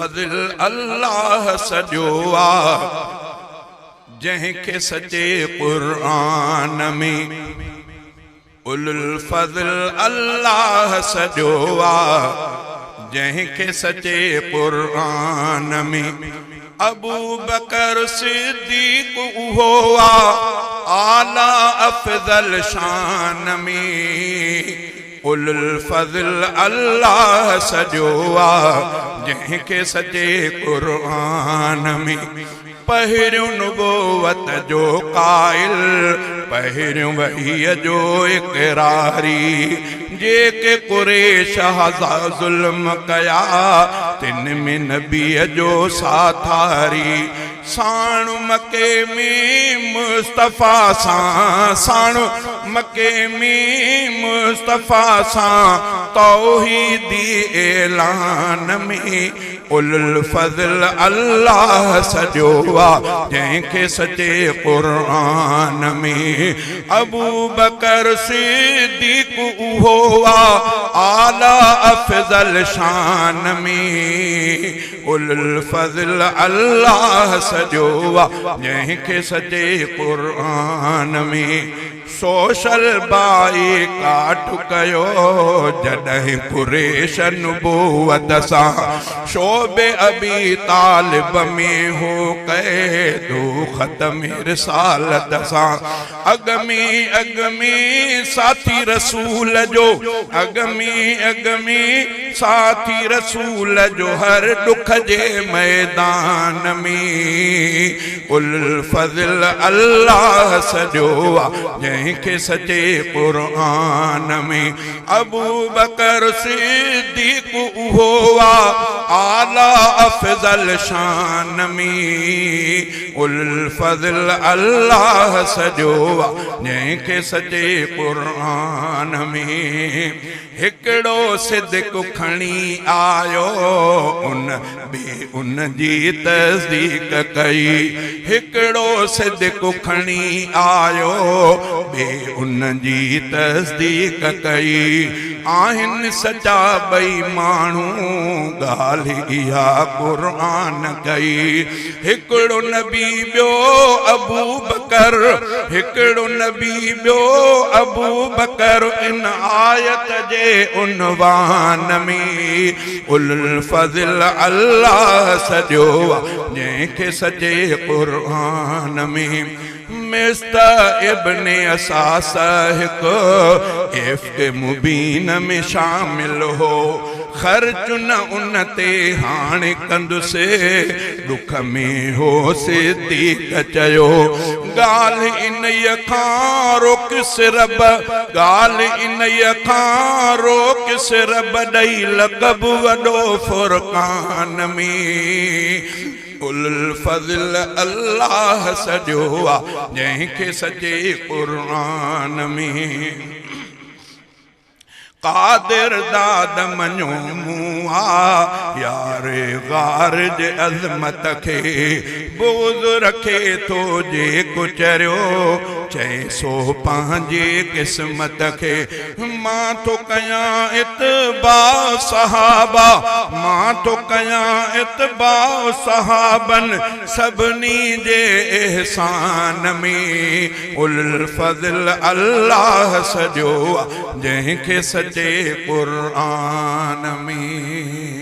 الفضل الله سڏيو آ، جنهن کي سچي قرآن ۾. اولو الفضل الله سڏيو آ، جنهن کي سچي قرآن ۾. ابوبڪر صديق اهو آ، اعليٰ افضل شان ۾. اولو الفضل الله سڏيو آ، جنهن کي سچي قرآن ۾. پهريون نبوت جو قائل، پهريون وحي جو اقراري. جيڪي قريش هزا ظلم ڪيا، تن ۾ نبيء جو ساٿاري. ساڻ مڪي ۾ مصطفيٰ سان، ساڻ مڪي ۾ مصطفيٰ سان، توحيدي اعلان ۾. اولو الفضل الله سڏيو آ، جنهن کي سچي قرآن ۾. ابوبڪر صديق اهو آ، اعليٰ افضل شان ۾. اولو الفضل الله سڏيو آ، جنهن کي سچي قرآن ۾. سوشل بائي ڪاٽ ڪيو جڏهن قريش نبوت سان، شعب ابي طالب ۾ هو قيد ختم رسالت سان. اڳ ۾ اڳ ۾ ساٿي رسول جو، اڳ ۾ اڳ ۾ ساٿي رسول جو، هر ڏک جي ميدان ۾. الفضل الله سڏيو آ، جنهن کي سچي قرآن ۾. ابوبڪر صديق اهو آ، اعليٰ افضل شان ۾. الفضل الله سڏيو آ، جنهن کي سچي قرآن ۾. هڪڙو صدق کڻي آيو، ان ٻئي ان جي تصديق ڪئي. هڪڙو صدق کڻي آيو، ٻئي ان جي تصديق ڪئي. آهن سچا ٻئي ماڻهو، ڳالهه اها قرآن ڪئي. هڪڙو نبي ٻيو ابوبڪر، هڪڙو نبي ٻيو ابوبڪر، ان آيت جي عنوان ۾. اولوالفضل الله سڏيو آ، جنهن کي سچي قرآن ۾. مست ابن اساس هڪ عفق مبين ۾ شامل هو، خرچ نه ان تي هاڻي ڪندس، ڏک ۾ هو صديق چيو، ڳالهه انهيء کان روڪيس رب، ڳالهه انهيء کان روڪيس رب، ڏئي لقب وڏو فرقان ۾. اولوالفضل الله سڏيو آ، جنهن کي سچي قرآن ۾. قادر داد مڃيو مون آ، يار غار جي عظمت کي. بغض رکي ٿو جيڪو چريو، چئي سو پنهنجي قسمت کي. مان ٿو ڪيان اتباع صحابه، مان ٿو ڪيان اتباع صحابن، سڀني جي احسان ۾. اولوالفضل الله سڏيو آ، جنهن کي سچي قرآن ۾.